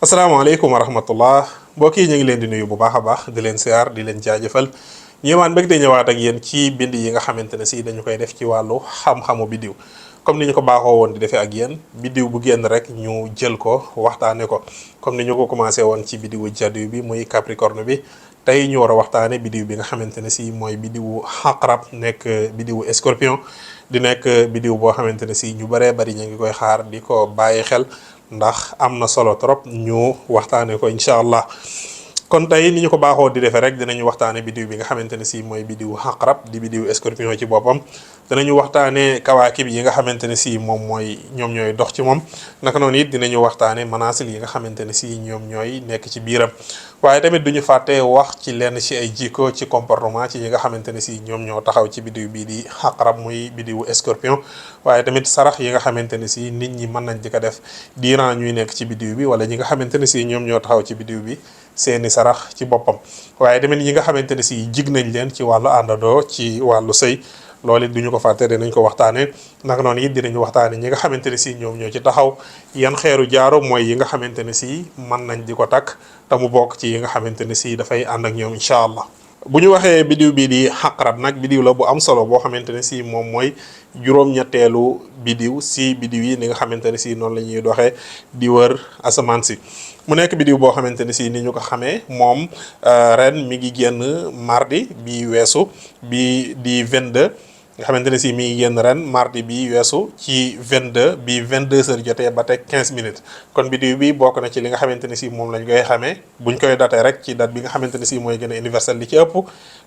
asalaamaaleykum wa rahmatullah mbokk yi ñu ngi leen di nuyu bu baax a baax di leen siyaar di leen jaajëfal ñëwaan mbég de ñëwaat ak yéen ci bind yi nga xamante ne si dañu koy def ci wàllu xam-xamu biddiw comme ni ñu ko baaxoo woon di defee ak yéen biddiw bu génn rek ñu jël ko waxtaane ko comme ni ñu ko commencé woon ci biddiwu jaddu bi muy capricorne bi tey ñu war a waxtaane biddiw bi nga xamante ne si mooy biddiwu xaqrab nekk biddiwu scorpion di nekk biddiw boo xamante ne si ñu baree bari ñu ngi koy xaar di ko bàyyi xel ndax am na solo trop ñu waxtaane ko incha allah kon tey ni ñu ko baaxoo di defee rek dinañu waxtaane biddiw bi nga xamante ne si mooy biddiw xaqrab di biddiw scorpion ci boppam dinañu waxtaane kawaakib yi nga xamante ne si moom mooy ñoom ñooy dox ci moom naka noonu it dinañu waxtaane manaasil yi nga xamante ne si ñoom ñooy nekk ci biiram waaye tamit duñu fàtte wax ci lenn ci ay jikko ci comportement ci yi nga xamante ne si ñoom ñoo taxaw ci biddiw bii di xaqrab muy biddiwu scorpion waaye tamit sarax yi nga xamante ne si nit ñi mën nañ di ko def diiran ñuy nekk ci biddiw bi wala ñi nga xamante ne si ñoom ñoo taxaw ci biddiw bi seeni sarax ci boppam waaye tamit yi nga xamante ne si jig nañ leen ci wàllu àndandoo ci wàllu sëy loolu it duñu ko fàtte dinañ ko waxtaane naka noonu it dinañu waxtaane ñi nga xamante ne si ñoom ñoo ci taxaw yan xeeru jaaro mooy yi nga xamante ne si mën nañ di ko takk te mu bokk ci yi nga xamante ne si dafay ànd ak ñoom incha allah bu ñu waxee biddiw bii di xaqrab nag biddiw la bu am solo boo xamante ne si moom mooy juróom-ñetteelu biddiw si biddiw yi ni nga xamante ne si noonu la ñuy doxee di wër asamaan si mu nekk biddiw boo xamante ne si ni ñu ko xamee moom ren mi ngi génn mardi bi weesu bi di 22 nga xamante ne si mi ngi génn ren mardi bi weesu ci 22 bi 22 heures jotee ba teg 15 minutes kon biddiw bi bokk na ci li nga xamante ne si moom lañ koy xamee buñ koy datee rek ci date bi nga xamante ne si mooy gën a universel li ci ëpp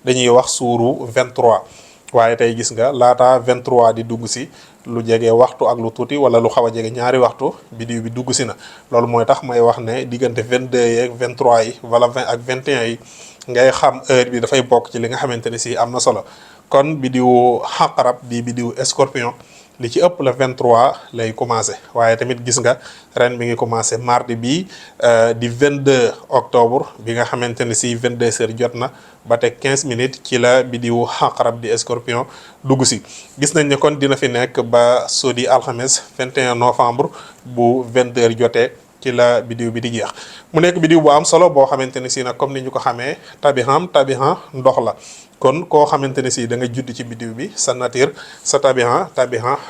dañuy wax suuru 23 waaye tey gis nga laata 23 di dugg si lu jege waxtu ak lu tuuti wala lu xaw a jege ñaari waxtu biddiw bi dugg si na loolu mooy tax may wax ne diggante 22 yeeg 23 yi wala 20 ak 21 yi ngay xam heure bi dafay bokk ci li nga xamante ne si am na solo kon biddiwu xaqarab di biddiwu scorpion li ci ëpp la 23 lay commencé waaye tamit gis nga ren mi ngi commencé mardi bi di 22 octobre bi nga xamante ne si 22 heures jot na ba teg 15 minutes ci la biddiwu xaqarab di scorpion dugg si gis nañ ne kon dina fi nekk ba sodi alxames 21 novembre bu 22 heures jotee ci la biddiw bi di jeex mu nekk biddiw bu am solo boo xamante ne si nag comme ni ñu ko xamee tabihan ndox la kon koo xamante ne si da nga judd ci biddiw bi sa nature sa tabihan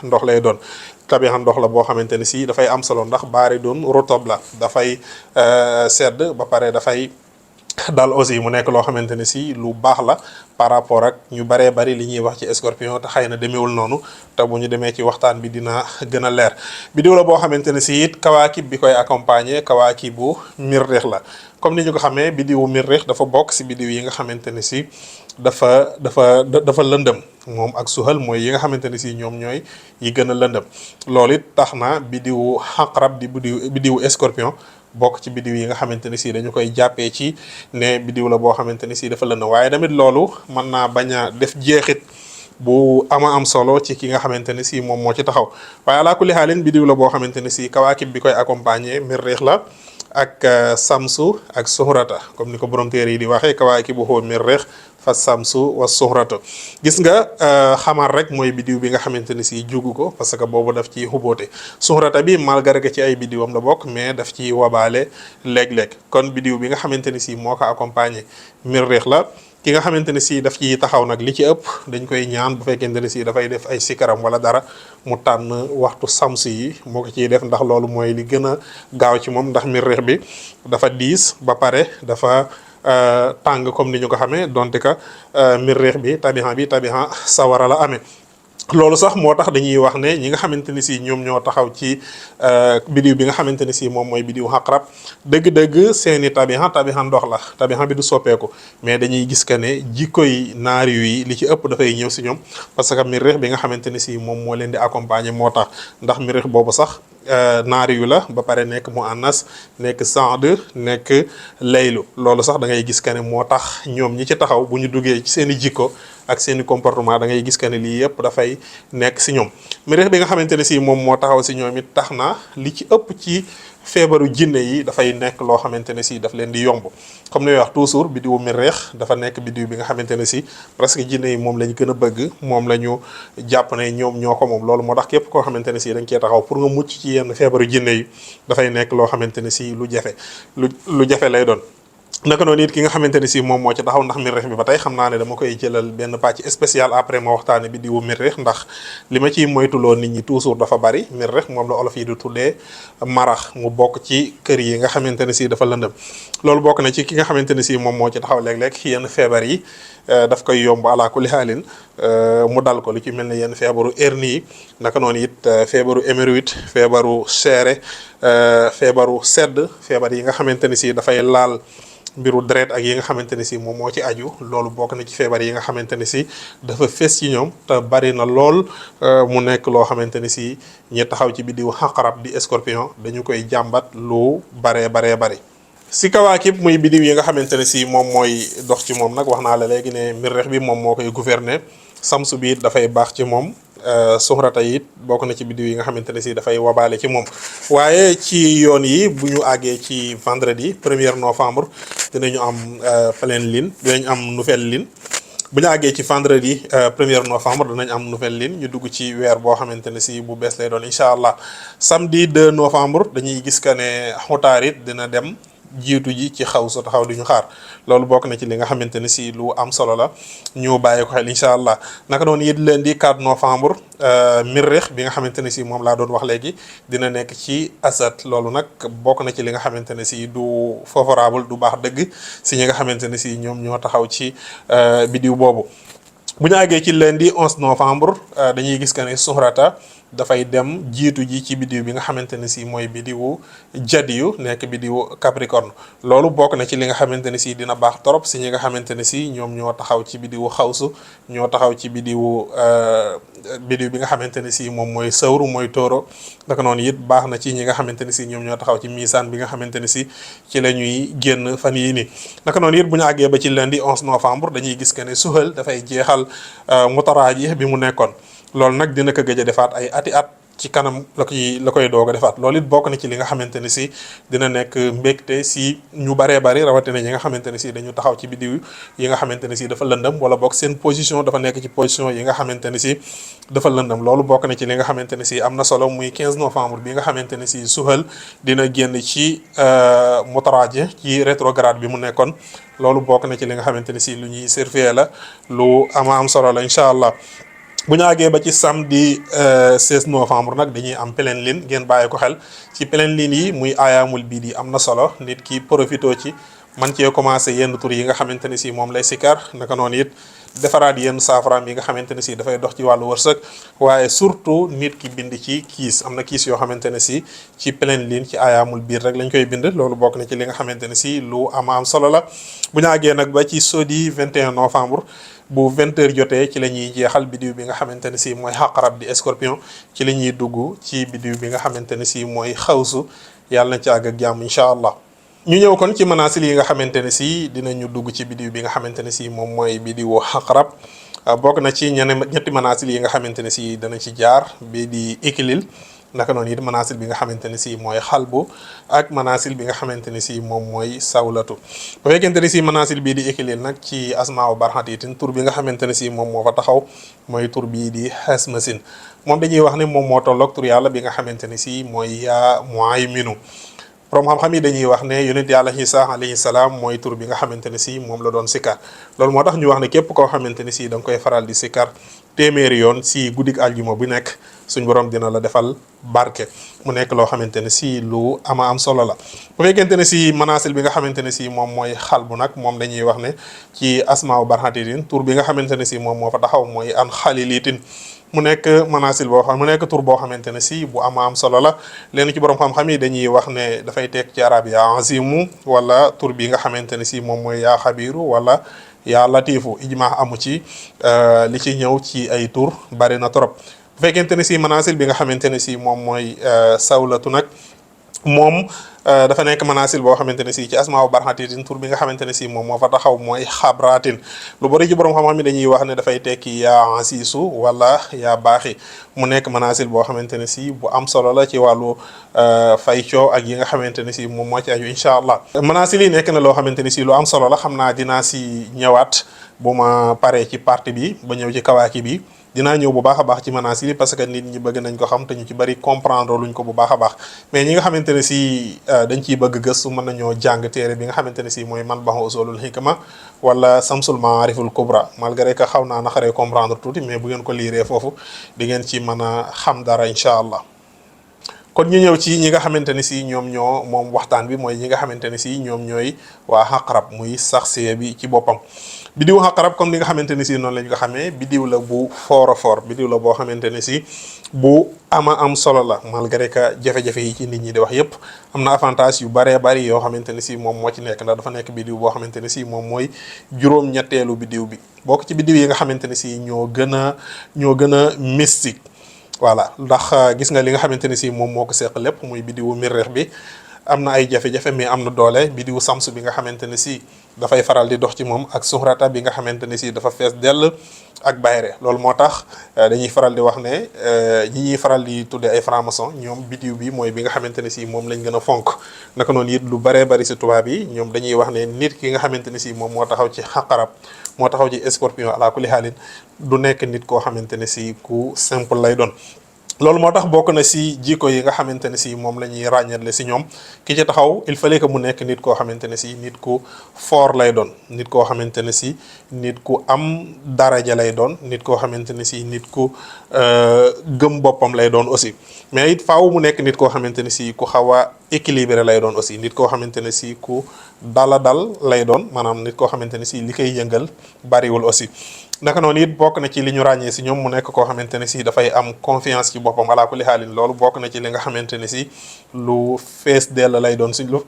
ndox lay doon tabihan ndox la boo xamante ne si dafay am solo ndax baari doon rotob la dafay sedd ba pare dafay dal aussi mu nekk loo xamante ne si lu baax la par rapport ak ñu baree bari li ñuy wax ci scorpion te xëy na demeewul noonu te bu ñu demee ci waxtaan bi dina gën a leer biddiw la boo xamante ne si it kawaakib bi koy accompagner kawaakib bu mirrix la comme ni ñu ko xamee biddiwu mirrix dafa bokk si biddiw yi nga xamante ne si dafa lëndëm moom ak suhal mooy yi nga xamante ne si ñoom ñooy yi gën a lëndëm loolu it tax na biddiwu xaqrab di biddiwu scorpion bokk ci biddiw yi nga xamante ne si dañu koy jàppee ci ne biddiw la boo xamante ne si dafa lëndëm waaye tamit loolu mën naa bañ a def jeexit bu am solo ci ki nga xamante ne si moom moo ci taxaw waaye alaa kulli xaalin biddiw la boo xamante ne si kawaakib bi koy accompagner mirrix la ak samsu ak suhrata comme ni ko borom téere yi di waxee kawaakibu huwa mirrix fa samsu wa suhrata gis nga xamar rek mooy biddiw bi nga xamante ne si jugu ko parce que boobu daf ci xuboote suhrata bi malgré que ci ay biddiwam la bokk mais daf ci wabaale léeg-léeg kon biddiw bi nga xamante ne si moo ko accompagner mirrix la ki nga xamante ne si daf ci taxaw nag li ci ëpp dañ koy ñaan bu fekkente ne si dafay def ay sikaram wala dara mu tànn waxtu samsu yi moo ko ciy def ndax loolu mooy li gën a gaaw ci moom ndax mirrix bi dafa diis ba pare dafa tàng comme ni ñu ko xamee donte ka mirrix bi tabihan sawara la amee loolu sax moo tax dañuy wax ne ñi nga xamante ni si ñoom ñoo taxaw ci biddiw bi nga xamante ni si moom mooy biddiw xaqrab dëgg-dëgg seeni tabihan ndox la tabihan bi du soppeeku mais dañuy gis que ne jikkoy naar yi li ci ëpp dafay ñëw si ñoom parce que mirrix bi nga xamante ni si moom moo leen di accompagner moo tax ndax mirrix boobu sax naar yu la ba pare nekk mu annas nekk sand nekk laylu loolu sax da ngay gis que ne moo tax ñoom ñi ci taxaw bu ñu duggee ci seen i jikko ak seen i comportement da ngay gis que ne lii yëpp dafay nekk si ñoom mirrix bi nga xamante ne si moom moo taxaw si ñoom it tax na li ci ëpp ci feebaru jinne yi dafay nekk loo xamante ne si daf leen di yomb comme ni may wax toujours biddiwu Miriix dafa nekk biddiw bi nga xamante ne si presque jinne yi moom lañ gën a bëgg moom la ñu jàpp ne ñoom ñoo ko moom loolu moo tax képp koo xamante ne si dañ cee taxaw pour nga mucc ci yenn feebaru jinne yi dafay nekk loo xamante ne si lu jafe lay doon. naka noonu it ki nga xamante ne si moom moo ci taxaw ndax Miriix bi ba tey xam naa ne dama koy jëlal benn pàcc spécial après ma waxtaane bi diwu Miriix ndax li ma ciy moytuloo nit ñi toujours dafa bari Miriix moom la olof yi di tuddee marax mu bokk ci kër yi nga xamante ne si dafa lëndëm loolu bokk na ci ki nga xamante ne si moom moo ci taxaw léeg-léeg yenn feebar yi daf koy yomb ala kulli xaalin mu dal ko lu ci mel ne yenn feebaru hernie yi naka noonu it feebaru hémorroïde feebaru seere feebaru sedd feebar yi nga xamante ne si dafay laal mbiru deret ak yi nga xamante ne si moom moo ci aju loolu bokk na ci feebar yi nga xamante ne si dafa fes ci ñoom te bari na lool mu nekk loo xamante ne si ñi taxaw ci biddiwu xaqarab di scorpion dañu koy jàmbat lu baree bari si kawaakib muy biddiw yi nga xamante ne si moom mooy dox ci moom nag wax naa la léegi ne Miriix bi moom moo koy gouverner samsu bi dafay baax ci moom suxrata it bokk na ci biddiw yi nga xamante ne si dafay wabaale ci moom waaye ci yoon yi bu ñu àggee ci vendredi 1er novembre dinañu am pleine lune dinañ am nouvelle lune bu ñu àggee ci vendredi 1er novembre dinañ am nouvelle lune ñu dugg ci weer boo xamante ne si bu bees lay doon incha allah samedi 2 novembre dañuy gis que ne xutaarit dina dem jiitu ji ci xaw sa taxaw di ñu xaar loolu bokk na ci li nga xamante ne si lu am solo la ñu bàyyi ko xel incha allah naka noonu it lundi 4 novembre Miriix bi nga xamante ne si moom laa doon wax léegi dina nekk ci asad loolu nag bokk na ci li nga xamante ne si du favorable du baax dëgg si ñi nga xamante ne si ñoom ñoo taxaw ci biddiw boobu bu ñu àggee ci lundi 11 novembre dañuy gis que ne suxrata dafay dem jiitu ji ci biddiw bi nga xamante ne si mooy biddiwu jadiyu nekk biddiwu capricorne loolu bokk na ci li nga xamante ne si dina baax torop si ñi nga xamante ne si ñoom ñoo taxaw ci biddiwu xawsu ñoo taxaw ci biddiwu biddiw bi nga xamante ne si moom mooy sawru mooy tóoro naka noonu it baax na ci ñi nga xamante ne si ñoom ñoo taxaw ci misaan bi nga xamante ne si ci la ñuy génn fan yii nii naka noonu it bu ñu àggee ba ci lundi 11 novembre dañuy gis que ne suhal dafay jeexal mutaraaji bi mu nekkoon loolu nag dina ko gëj a defaat ay at ci kanam la koy doog a defaat loolu it bokk na ci li nga xamante ne si dina nekk mbégte si ñu baree bari rawatina ñi nga xamante ne si dañu taxaw ci biddiw yi nga xamante ne si dafa lëndëm wala bokk seen position dafa nekk ci position yi nga xamante ne si dafa lëndëm loolu bokk na ci li nga xamante ne si am na solo muy 15 novembre bi nga xamante ne si suhal dina génn ci mutaraaje ci rétrograde bi mu nekkoon loolu bokk na ci li nga xamante ne si lu ñuy surveiller la lu am solo la incha allah bu ñu àggee ba ci samedi 16 novembre nag dañuy am pleine lune ngeen bàyyi ko xel ci pleine lune yi muy ayaamul biid yi am na solo nit ki profito ci man cee commencé yenn tur yi nga xamante ne si moom lay sikar naka noonu it defaraat yenn saafaraam yi nga xamante ne si dafay dox ci wàllu wërsëg waaye surtout nit ki bind ci kiis am na kiis yoo xamante ne si ci pleine lune ci ayaamul biir rek lañ koy bind loolu bokk na ci li nga xamante ne si lu am solo la bu ñu àggee nag ba ci sodi 21 novembre bu 20h jotee ci la ñuy jeexal biddiw bi nga xamante ne si mooy xaqarab di scorpion ci la ñuy dugg ci biddiw bi nga xamante ne si mooy xawsu yàlla na ci àgg ak jàmm incha allah ñu ñëw kon ci manaasil yi nga xamante ne si dinañu dugg ci biddiw bi nga xamante ne si moom mooy biddiwu xaqarab bokk na ci ñetti manaasil yi nga xamante ne si dana ci jaar bii di ikilil naka noonu it manaasil bi nga xamante ne si mooy xalbu ak manaasil bi nga xamante ne si moom mooy sawlatu bu fekkente ne si manaasil bii di ikilil nag ci asmaaw barxatitin tur bi nga xamante ne si moom moo fa taxaw mooy tur bii di xesmasin moom dañuy wax ne moom moo tolloog tur yàlla bi nga xamante ne si mooy yaa muayminu borom xam-xam yi dañuy wax ne yonent yàlla Isa alayhi salaam mooy tur bi nga xamante ne si moom la doon sikkar loolu moo tax ñu wax ne képp koo xamante ne si da nga koy faral di sikkar téeméeri yoon si guddik aljuma bu nekk suñ borom dina la defal barke mu nekk loo xamante ne si lu am solo la bu fekkente ne si manaasil bi nga xamante ne si moom mooy xalbu nag moom dañuy wax ne ci asmaaw barxatitin tur bi nga xamante ne si moom moo fa taxaw mooy an xalilitin mu nekk manaasil boo xam mu nekk tur boo xamante ne si bu am solo la leen ci borom xam-xam yi dañuy wax ne dafay teg ci arab yaa azimu wala tur bi nga xamante ne si moom mooy yaa xabiru wala yaa latifu ijma amu ci li ci ñëw ci ay tur bari na trop bu fekkente ne si manaasil bi nga xamante ne si moom mooy sawlatu nag moom dafa nekk manaasil boo xamante ne si ci asmaa barxatin tur bi nga xamante ne si moom moo fa taxaw mooy xabratin lu bari ci borom xam-xam yi dañuy wax ne dafay tekki yaa asiisu wala yaa baaxi mu nekk manaasil boo xamante ne si bu am solo la ci wàllu faycoo ak yi nga xamante ne si moom moo ci aju incha allah. manaasil yi nekk na loo xamante ne si lu am solo la xam naa dinaa si ñëwaat bu ma paree ci partie bi ba ñëw ci kawaaki bi. dinaa ñëw bu baax a baax ci manaasil yi parce que nit ñi bëgg nañ ko xam te ñu ci bari comprendre luñ ko bu baax a baax mais ñi nga xamante ne si dañ ciy bëgg gëstu mën nañoo jàng téere bi nga xamante ne si mooy Manbahul Usulul Hikma wala Samsul Maariful Kubra malgré que xaw naa naxaree comprendre tuuti mais bu ngeen ko liiree foofu di ngeen ci mën a xam dara incha allah. kon ñu ñëw ci ñi nga xamante ne si ñoom ñoo moom waxtaan bi mooy ñi nga xamante ne si ñoom ñooy waa Aqrab muy saxsiya bi ci boppam. bidiw Aqrab comme ni nga xamante ne si noonu lañ ko xamee bidiw la bu fort bidiw la boo xamante ne si bu ama am solo la malgré que jafe-jafe yi ci nit ñi di wax yépp am na avantage yu baree bari yoo xamante ne si moom moo ci nekk ndax dafa nekk bidiw boo xamante ne si moom mooy juróom-ñetteelu bidiw bi bokk ci bidiw yi nga xamante ne si ñoo gën a mystique. voilà ndax gis nga li nga xamante ne si moom moo ko seq lépp muy bidiwu Miriix bi am na ay jafe-jafe mais am na doole bidiwu Sams bi nga xamante ne si dafay faral di dox ci moom ak Suhrata bi nga xamante ne si dafa fees dell ak bayre loolu moo tax dañuy faral di wax ne ñi ñuy faral di tuddee ay franc-maçon ñoom bidiw bi mooy bi nga xamante ne si moom lañ gën a fonk naka noonu it lu baree bari si tubaab yi ñoom dañuy wax ne nit ki nga xamante ne si moom moo taxaw ci Aqrab moo taxaw ci Scorpion ala kulli haalin du nekk nit koo xamante ne si ku simple lay doon. loolu moo tax bokk na si jikko yi nga xamante ne si moom la ñuy ràññetle si ñoom ki ci taxaw il fallait que mu nekk nit koo xamante ne si nit ku fort lay doon nit koo xamante ne si nit ku am daraja lay doon nit koo xamante ne si nit ku gëm boppam lay doon aussi mais it faaw mu nekk nit koo xamante ne si ku xaw a équilibré lay doon aussi nit koo xamante ne si ku dal lay doon maanaam nit koo xamante ne si li koy yëngal bariwul aussi. naka noonu it bokk na ci li ñu ràññee si ñoom mu nekk koo xamante ne si dafay am confiance ci boppam ala kulli xaalin loolu bokk na ci li nga xamante ne si lu fees dell lay doon si lu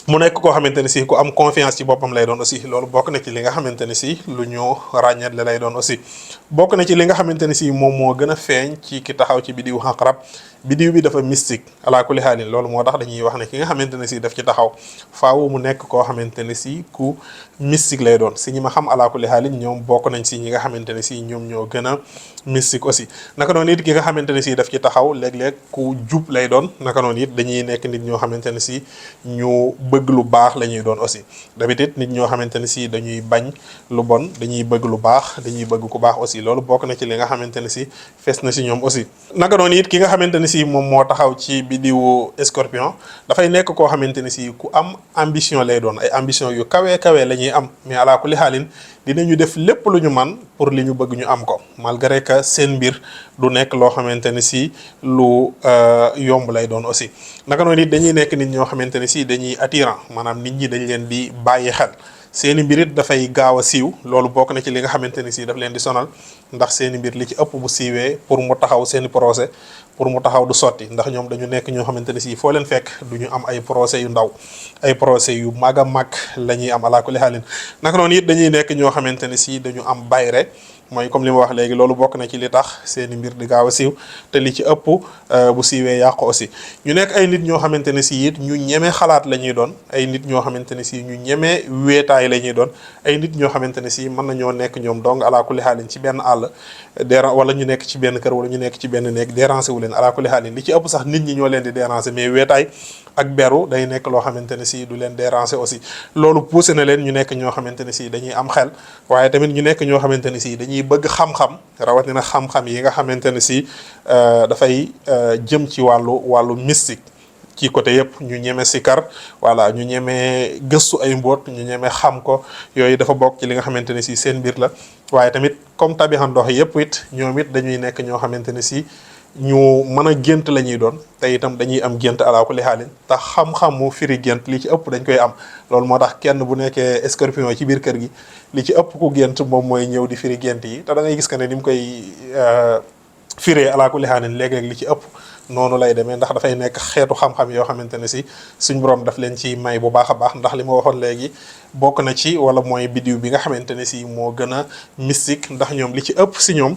mu nekk koo xamante ne si ku am confiance ci boppam lay doon aussi loolu bokk na ci li nga xamante ne si lu ñu ràññeetle lay doon aussi bokk na ci li nga xamante ne si moom moo gën a feeñ ci ki taxaw ci bidiw Aqrab bidiw bi dafa mystique ala kulli haalin loolu moo tax dañuy wax ne ki nga xamante ne si daf ci taxaw faaw mu nekk koo xamante ne si ku mystique lay doon si ñi ma xam ala kulli haalin ñoom bokk nañ si ñi nga xamante ne si ñoom ñoo gën a mystique aussi naka noonu it ki nga xamante ne si daf ci taxaw léeg-léeg ku jub lay doon naka noonu it dañuy nekk nit ñoo xamante ne si ñu bëgg lu baax la ñuy doon aussi d'habitude nit ñoo xamante ne si dañuy bañ lu bon dañuy bëgg lu baax dañuy bëgg ku baax aussi loolu bokk na ci li nga xamante ne si fees na si ñoom aussi naka noonu it ki nga xamante ne si moom moo taxaw ci bidiwu Scorpion dafay nekk koo xamante ne si ku am ambition lay doon ay ambition yu kawe la ñuy am mais ala kulli xaalin dinañu def lépp lu ñu man pour li ñu bëgg ñu am ko malgré que seen mbir du nekk loo xamante ne si lu yomb lay doon aussi naka noonu it dañuy nekk nit ñoo xamante ne si dañuy attirant maanaam nit ñi dañ leen di bàyyi xel seeni mbir it dafay gaaw a siiw loolu bokk na ci li nga xamante ne si daf leen di sonal ndax seeni mbir li ci ëpp bu siiwee pour mu taxaw seeni procès pour mu taxaw du sotti ndax ñoom dañu nekk ñoo xamante ne si foo leen fekk du ñu am ay procès yu ndaw ay procès yu mag a mag la ñuy am ala kulli haalin naka noonu it dañuy nekk ñoo xamante ne si dañu am bayre mooy comme li ma wax léegi loolu bokk na ci li tax seeni mbir di gaaw a siiw te li ci ëpp bu siiwee yàqu aussi ñu nekk ay nit ñoo xamante ne si it ñu ñeme xalaat la ñuy doon ay nit ñoo xamante ne si ñu ñeme wéetaay la ñuy doon ay nit ñoo xamante ne si mën nañoo nekk ñoom dong ala kulli haalin ci benn àll wala ñu nekk ci benn kër wala ñu nekk ci benn néeg déranger wu leen ala kulli haalin li ci ëpp sax nit ñi ñoo leen di déranger mais wéetaay ak beru day nekk loo xamante ne si du leen déranger aussi loolu poussé na leen ñu nekk ñoo xamante ne si dañuy am xel waaye tamit ñu nekk ñoo xamante ne si dañuy bëgg xam-xam rawatina xam-xam yi nga xamante ne si dafay jëm ci wàllu mystique ci côté yëpp ñu ñeme sikar voilà ñu ñeme gëstu ay mbóot ñu ñeme xam ko yooyu dafa bokk ci li nga xamante ne si seen mbir la waaye tamit comme tabixan ndox yëpp it ñoom it dañuy nekk ñoo xamante ne si ñu mën a gént la ñuy doon te itam dañuy am gént ala kulli xaalin te xam-xamu firi gént li ci ëpp dañ koy am loolu moo tax kenn bu nekkee Scorpion ci biir kër gi li ci ëpp ku gént moom mooy ñëw di firi gént yi te da ngay gis que ne ni mu koy firee ala kulli xaalin léeg-léeg li ci ëpp noonu lay demee ndax dafay nekk xeetu xam-xam yoo xamante ne si suñ borom daf leen ci may bu baax a baax ndax li ma waxoon léegi bokk na ci wala mooy bidiw bi nga xamante ne si moo gën a mystique ndax ñoom li ci ëpp si ñoom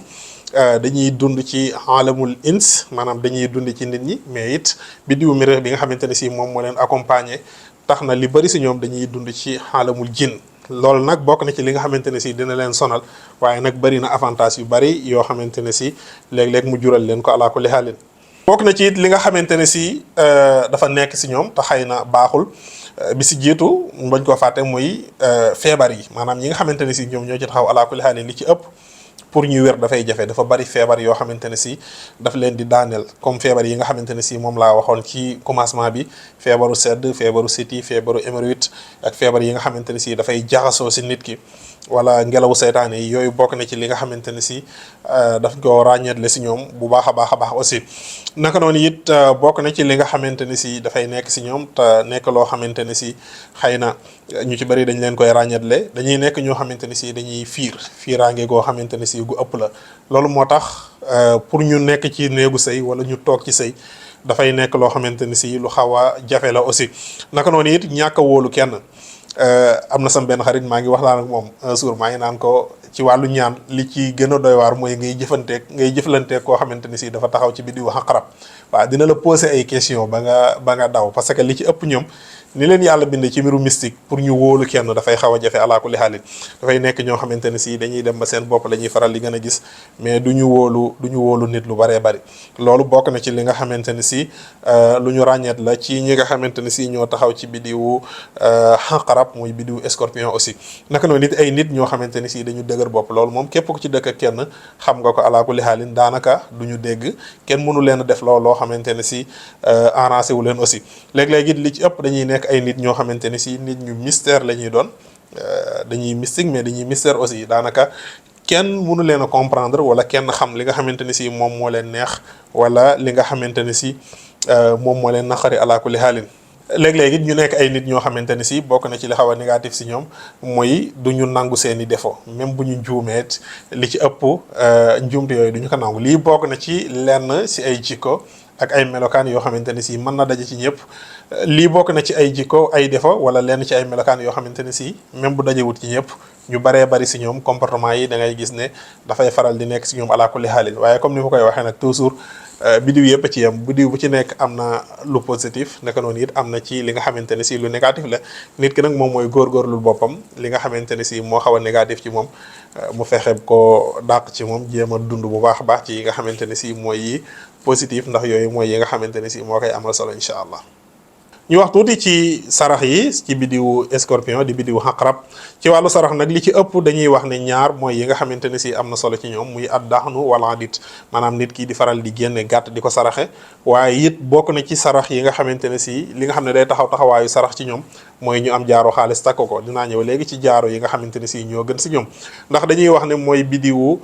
dañuy dund ci alamul ins maanaam dañuy dund ci nit ñi mais it biddiwu Miriix bi nga xamante ne si moom moo leen accompagner tax na li bari si ñoom dañuy dund ci alamul jinn. loolu nag bokk na ci li nga xamante ne si dina leen sonal waaye nag bari na avantage yu bari yoo xamante ne si léeg-léeg mu jural leen ko ala kulli haalin. bokk na ci it li nga xamante ne si dafa nekk si ñoom te xëy na baaxul bi si jiitu bañ koo fàtte muy feebar yi maanaam ñi nga xamante ne si ñoom ñoo ci taxaw ala kulli haalin li ci ëpp pour ñu wér dafay jafe dafa bari feebar yoo xamante ne si daf leen di daaneel comme feebar yi nga xamante ne si moom laa waxoon ci commencement bi feebaru sedd feebaru siti feebaru hémorroïde ak feebar yi nga xamante ne si dafay jaxasoo si nit ki wala ngelawu seytaane yi yooyu bokk na ci li nga xamante ne si daf ko ràññeetle si ñoom bu baax a baax a baax aussi. naka noonu it bokk na ci li nga xamante ne si dafay nekk si ñoom te nekk loo xamante ne si xëy na ñu ci bari dañ leen koy ràññeetle dañuy nekk ñoo xamante ne si dañuy fiiraange goo xamante ne si gu ëpp la. loolu moo tax pour ñu nekk ci néegu sëy wala ñu toog ci sëy dafay nekk loo xamante ne si lu xaw a jafe la aussi. naka noonu it ñàkk a wóolu kenn. am na sam benn xarit maa ngi waxtaan ak moom un jour maa ngi naan ko ci wàllu ñaan li ci gën a doy waar mooy ngay jëflanteeg koo xamante ni si dafa taxaw ci biddiwu Aqrab waaw dina la poser ay question ba nga daw parce que li ci ëpp ñoom ni leen yàlla bindee ci mbiru mystique pour ñu wóolu kenn dafay xaw a jafe ala kulli xaalit dafay nekk ñoo xamante ne si dañuy dem ba seen bopp la ñuy faral di gën a gis mais du ñu wóolu nit lu baree bari. loolu bokk na ci li nga xamante ne si lu ñu ràññeet la ci ñi nga xamante ne si ñoo taxaw ci biddiwu Aqrab muy biddiwu Scorpion aussi. naka noonu nit ay nit ñoo xamante ne si dañu dëgër bopp loolu moom képp ku ci dëkk ak kenn xam nga ko ala kulli xaalin daanaka du ñu dégg kenn mënu leen a def loo xamante ne si arrangé wu leen aussi léeg-léeg it li ci ëpp dañuy nekk ay nit ñoo xamante ne si nit ñu mystère la ñuy doon dañuy mystique mais dañuy mystère aussi daanaka kenn mënu leen a comprendre wala kenn xam li nga xamante ne si moom moo leen neex wala li nga xamante ne si moom moo leen naqari ala kulli xaalin. léeg-léeg it ñu nekk ay nit ñoo xamante ne si bokk na ci li xaw a négatif si ñoom mooy du ñu nangu seeni défaut même bu ñu juumeet li ci ëpp njuumte yooyu du ñu ko nangu lii bokk na ci lenn si ay jikko ak ay melokaan yoo xamante ne si mën na daje ci ñëpp. lii bokk na ci ay jikko ay défaut wala lenn ci ay melokaan yoo xamante ne si même bu dajewut ci ñëpp ñu baree bari si ñoom comportement yi da ngay gis ne dafay faral di nekk si ñoom ala kulli xaalin waaye comme ni ma koy waxee nag toujours biddiw yëpp a ci yem biddiw bu ci nekk am na lu positif naka noonu it am na ci li nga xamante ne si lu négatif la nit ki nag moom mooy góorgóorlu boppam li nga xamante ne si moo xaw a négatif ci moom mu fexe ko dàq ci moom jéem a dund bu baax a baax ci yi nga xamante ne si mooy yi positif ndax yooyu mooy yi nga xamante ne si moo koy amal solo incha allah. ñu wax tuuti ci sarax yi ci biddiwu Scorpion di biddiwu Aqrab ci wàllu sarax nag li ci ëpp dañuy wax ne ñaar mooy yi nga xamante ne si am na solo ci ñoom muy ad-daxnu wala adit maanaam nit ki di faral di génne gàtt di ko saraxe waaye it bokk na ci sarax yi nga xamante ne si li nga xam ne day taxawaayu sarax ci ñoom mooy ñu am jaaro xaalis takk ko dinaa ñëw léegi ci jaaro yi nga xamante ne si ñoo gën si ñoom ndax dañuy wax ne mooy biddiwu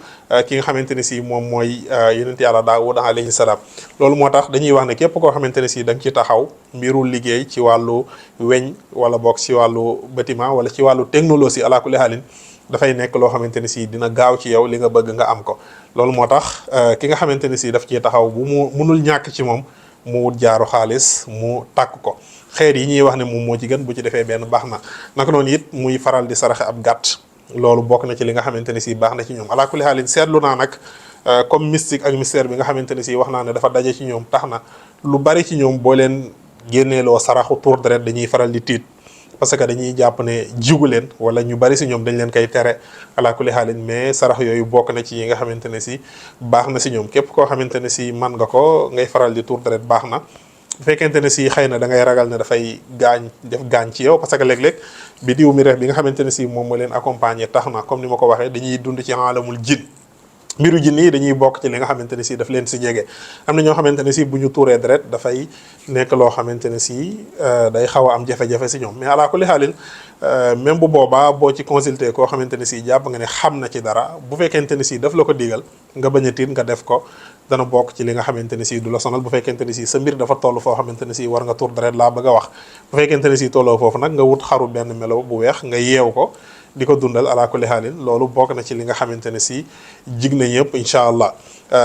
ki nga xamante ne si moom mooy yonent yàlla Daawuda alayhi salaam loolu moo tax dañuy wax ne képp koo xamante ne si da nga ci taxaw mbiru liggéey ci wàllu weñ wala boog ci wàllu bâtiment wala ci wàllu technologie ala kulli haalin dafay nekk loo xamante ne si dina gaaw ci yow li nga bëgg nga am ko loolu moo tax ki nga xamante ne si daf ciy taxaw bu mu munul ñàkk ci moom mu wut jaaru xaalis mu takk ko xeer yi ñuy wax ne moom moo ci gën bu ci defee benn baax na naka noonu it muy faral di saraxe ab gàtt loolu bokk na ci li nga xamante ne si baax na ci ñoom ala kulli haalin seetlu naa nag comme mystique ak mystère bi nga xamante ne si wax naa ne dafa daje ci ñoom tax na lu bari ci ñoom boo leen génneeloo saraxu tour deret dañuy faral di tiit parce que dañuy jàpp ne jigu leen wala ñu bari si ñoom dañ leen koy tere ala kulli haalin mais sarax yooyu bokk na ci yi nga xamante ne si baax na si ñoom képp koo xamante ne si man nga ko ngay faral di tour deret baax na bu fekkente ne si xëy na da ngay ragal ne dafay def gaañ ci yow parce que léeg-léeg biddiwu Miriix bi nga xamante ne si moom moo leen accompagner tax na comme ni ma ko waxee dañuy dund ci alamul jin mbiru jinne yi dañuy bokk ci li nga xamante ne si daf leen si jege am na ñoo xamante ne si bu ñu tuuree deret dafay nekk loo xamante ne si day xaw a am jafe-jafe si ñoom mais ala kulli xaalin même bu boobaa boo ci consulter koo xamante ne si jàpp nga ne xam na ci dara bu fekkente ne si daf la ko digal nga bañ a tiit nga def ko dana bokk ci li nga xamante ne si du la sonal bu fekkente ne si sa mbir dafa toll foo xamante ne si war nga tuur deret laa bëgg a wax bu fekkente ne si tolloo foofu nag nga wut xaru benn melo bu weex nga yeew ko di ko dundal ala kulli haalin loolu bokk na ci li nga xamante ne si jig na ñëpp incha allah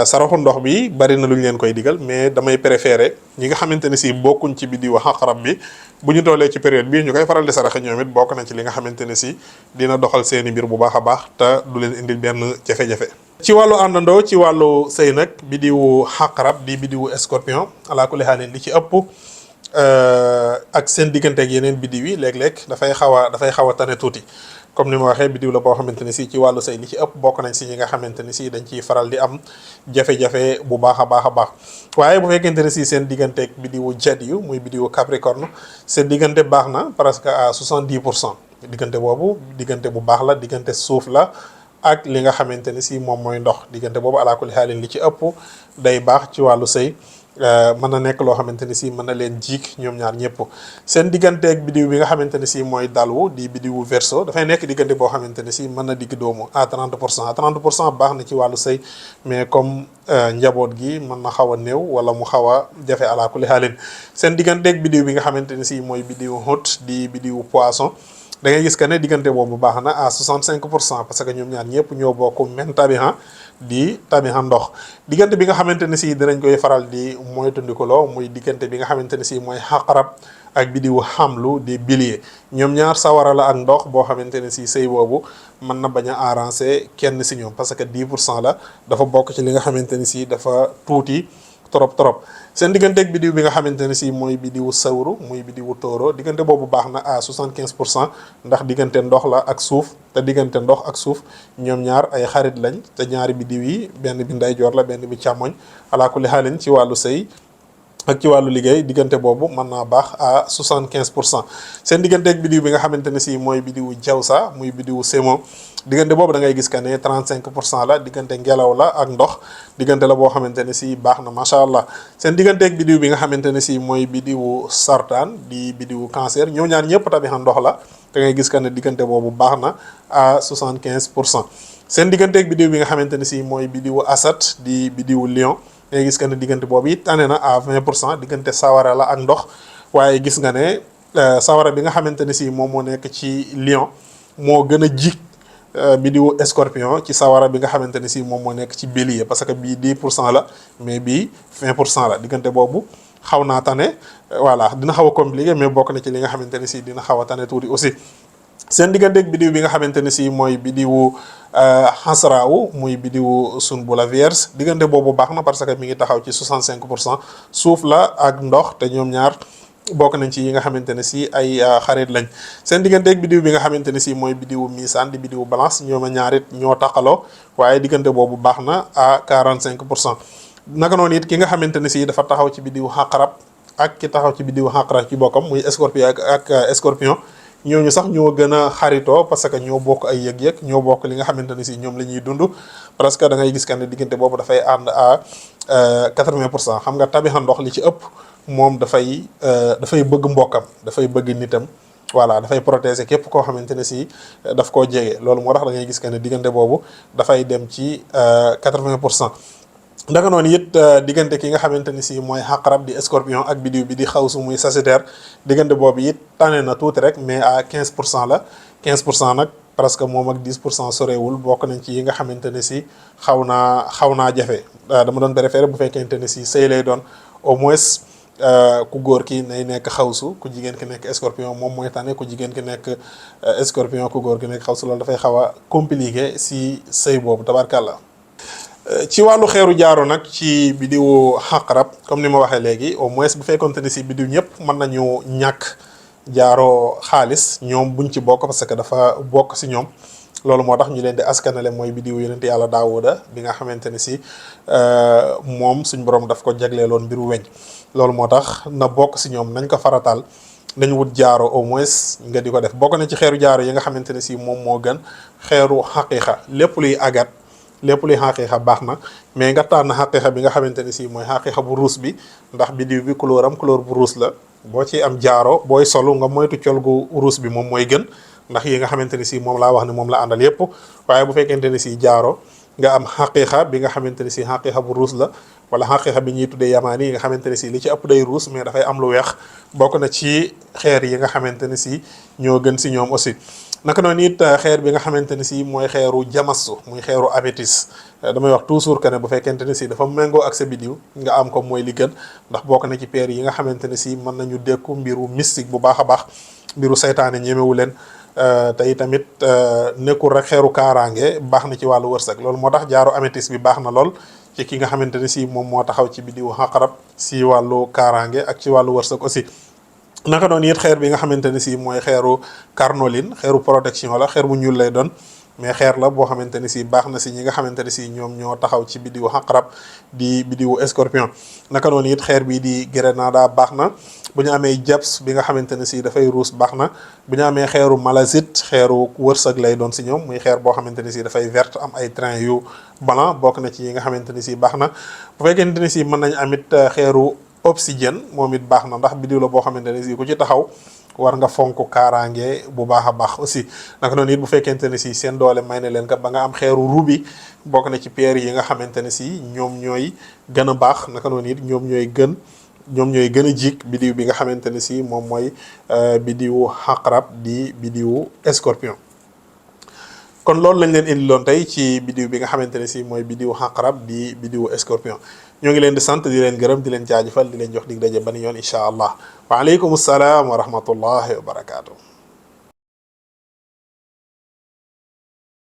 saraxu ndox bi bari na lu ñu leen koy digal mais damay préféré ñi nga xamante ne si bokkuñ ci biddiwu Aqrab bi bu ñu tollee ci période bi ñu koy faral di saraxe ñoom it bokk na ci li nga xamante ne si dina doxal seeni mbir bu baax a baax te du leen indil benn jafe-jafe ci wàllu àndandoo ci wàllu sëy nag bidiwu xaqarab di bidiwu scorpion ala kulli xaalin li ci ëpp ak seen diggante ak yeneen bidiw yi léeg-léeg dafay xaw a tane tuuti comme ni ma waxee bidiw la boo xamante ne si ci wàllu sëy li ci ëpp bokk nañ si ñi nga xamante ne si dañ ciy faral di am jafe-jafe bu baax a baax a baax waaye bu fekkente ne si seen digganteeg bidiwu jet yu muy bidiwu capricorne seen diggante baax na presque à 70%. diggante boobu diggante bu baax la diggante suuf la ak li nga xamante ne si moom mooy ndox diggante boobu ala kulli xaalin li ci ëpp day baax ci wàllu sëy mën na nekk loo xamante ni si mën na leen jiik ñoom ñaar ñëpp seen digganteeg bidiw bi nga xamante ne si mooy dalwu di bidiwu verseau dafay nekk diggante boo xamante ne si mën na digg doomu à 30% à 30% baax na ci wàllu sëy mais comme njaboot gi mën na xaw a néew wala mu xaw a jafe ala kulli xaalin seen digganteeg bidiw bi nga xamante ne si mooy bidiwu Hôte di bidiwu poisson da ngay gis que ne diggante boobu baax na à 65% parce que ñoom ñaar ñëpp ñoo bokk même tabihan di tabihan ndox diggante bi nga xamante ne si dinañ koy faral di moytandikuloo muy diggante bi nga xamante ne si mooy xaqarab ak bidiwu xamlu di bélier ñoom ñaar sawara la ak ndox boo xamante ne si sëy boobu mën na bañ a arranger kenn si ñoom parce que 10% la dafa bokk ci li nga xamante ne si dafa tuuti trop seen digganteeg bidiw bi nga xamante ne si mooy bidiwu sawru muy bidiwu tóoro diggante boobu baax na à 75% ndax diggante ndox la ak suuf te diggante ndox ak suuf ñoom ñaar ay xarit lañ te ñaari bidiw yi benn bi ndeyjoor la benn bi càmmoñ ala kulli xaalin ci wàllu sëy ak ci wàllu liggéey diggante boobu mën naa baax à 75% seen digganteeg bidiw bi nga xamante ne si mooy bidiwu jawsa muy bidiwu semo diggante boobu da ngay gis que ne 35% la diggante ngelaw la ak ndox diggante la boo xamante ne si baax na macha allah seen digganteeg bidiw bi nga xamante ne si mooy bidiwu sartaan di bidiwu cancer ñoo ñaar ñëpp tamit ndox la da ngay gis que ne diggante boobu baax na à 75%. seen digganteeg bidiw bi nga xamante ne si mooy bidiwu asat di bidiwu lion da ngay gis que ne diggante boobu it tane na à 20% diggante sawara la ak ndox waaye gis nga ne sawara bi nga xamante ne si moom moo nekk ci lion moo gën a jig bidiwu scorpion ci sawara bi nga xamante ne si moom moo nekk ci bélier parce que bii 10% la mais bii 20% la diggante boobu xaw naa tane voilà dina xaw a compliqué mais bokk na ci li nga xamante ne si dina xaw a tane tuuti aussi seen digganteeg bidiw bi nga xamante ne si mooy bidiwu xasraawu muy bidiwu sunbula vierge diggante boobu baax na parce que mi ngi taxaw ci 65% suuf la ak ndox te ñoom ñaar bokk nañ ci yi nga xamante ne si ay xarit lañ seen digganteeg bidiw bi nga xamante ne si mooy bidiwu misaan di bidiwu balance ñoom ñaarit ñoo taqaloo waaye diggante boobu baax na à 45%. naka noonu it ki nga xamante ne si dafa taxaw ci bidiwu xaqarab ak ki taxaw ci bidiwu xaqarab ci bokkam muy scorpion ak scorpion ñooñu sax ñoo gën a xaritoo parce que ñoo bokk ay yëg-yëg ñoo bokk li nga xamante ne si ñoom la ñuy dund parce que da ngay gis que ne diggante boobu dafay ànd à 80%. xam nga tabixa ndox li ci ëpp moom dafay bëgg mbokkam dafay bëgg nitam voilà dafay protéger képp koo xamante ne si daf koo jege loolu moo tax da ngay gis que ne diggante boobu dafay dem ci 80%. ndaka noonu it diggante ki nga xamante ni si mooy xaqarab di scorpion ak bidiw bi di xawsu muy sagittaire diggante boobu it tane na tuuti rek mais à 15% la 15% nag presque moom ak 10% sorewul bokk nañ ci yi nga xamante ne si xaw naa jafe dama doon préféré bu fekkente ne si sëy lay doon au moins ku góor ki nay nekk xawsu ku jigéen ki nekk scorpion moom mooy tane ku jigéen ki nekk scorpion ku góor ki nekk xawsu loolu dafay xaw a compliqué si sëy boobu tabarkàlla. ci wàllu xeeru jaaro nag ci bidiwu xaqarab comme ni ma waxee léegi au moins bu fekkonte ne si bidiw ñëpp mën nañu ñàkk jaaro xaalis ñoom buñ ci bokk parce que dafa bokk si ñoom loolu moo tax ñu leen di askanale mooy bidiwu yonent yàlla daawuda bi nga xamante ne si moom suñ borom daf ko jagleeloon mbiru weñ loolu moo tax na bokk si ñoom nañ ko farataal nañu wut jaaro au moins nga di ko def bokk na ci xeeru jaaro yi nga xamante ne si moom moo gën xeeru xaqiiqa lépp luy agat lépp luy xaqiiqa baax na mais nga tànn xaqiiqa bi nga xamante ne si mooy xaqiiqa bu ruus bi ndax bidiw bi couleur am couleur bu ruus la boo ci am jaaro booy solu nga moytu col gu ruus bi moom mooy gën ndax yi nga xamante ne si moom laa wax ne moom la àndal yépp waaye bu fekkente ne si jaaro nga am xaqiiqa bi nga xamante ne si xaqiiqa bu ruus la wala xaqiiqa bi ñuy tuddee yamaani yi nga xamante ne si li ci ëpp day ruus mais dafay am lu weex bokk na ci xeer yi nga xamante ne si ñoo gën si ñoom aussi naka noonu it xeer bi nga xamante ne si mooy xeeru jamasu muy xeeru améthyste damay wax toujours que ne bu fekkente ne si dafa méngoo ak sa bidiw nga am ko mooy li gën ndax bokk na ci paire yi nga xamante ne si mën nañu dékku mbiru mystique bu baax a baax mbiru saytaane ñemewu leen te tamit nekkul rek xeeru kaaraange baax na ci wàllu wërsëg loolu moo tax jaaro améthyste bi baax na lool ci ki nga xamante ne si moom moo taxaw ci biddiwu xaqarab si wàllu kaaraange ak ci wàllu wërsëg aussi. naka noonu it xeer bi nga xamante ne si mooy xeeru carnoline xeeru protection la xeer bu ñuul lay doon mais xeer la boo xamante ne si baax na si ñi nga xamante ne si ñoom ñoo taxaw ci biddiwu xaqarab di biddiwu scorpion. naka noonu it xeer bii di grenada baax na bu ñu amee japs bi nga xamante ne si dafay ruus baax na bu ñu amee xeeru malazite xeeru wërsëg lay doon si ñoom muy xeer boo xamante ne si dafay verte am ay train yu blanc bokk na ci yi nga xamante ne si baax na bu fekkente ne si mën nañ amit xeeru obsidienne moom it baax na ndax biddiw la boo xamante ne si ku ci taxaw war nga fonk kaaraange bu baax a baax aussi. naka noonu it bu fekkente ne si seen doole may na leen ka ba nga am xeeru rubi bokk na ci pierre yi nga xamante ne si ñoom ñooy gën a baax naka noonu it ñoom ñooy gën a jik biddiw bi nga xamante ne si moom mooy biddiwu xaqarab di biddiwu scorpion. kon loolu lañ leen indiloon tey ci biddiw bi nga xamante ne si mooy biddiwu xaqarab di biddiwu scorpion ñoo ngi leen di sant di leen gërëm di leen jaajëfal di leen jox dig daje ban yoon incha allah waaleykum salaam wa rahmatullahi wa barakaatu.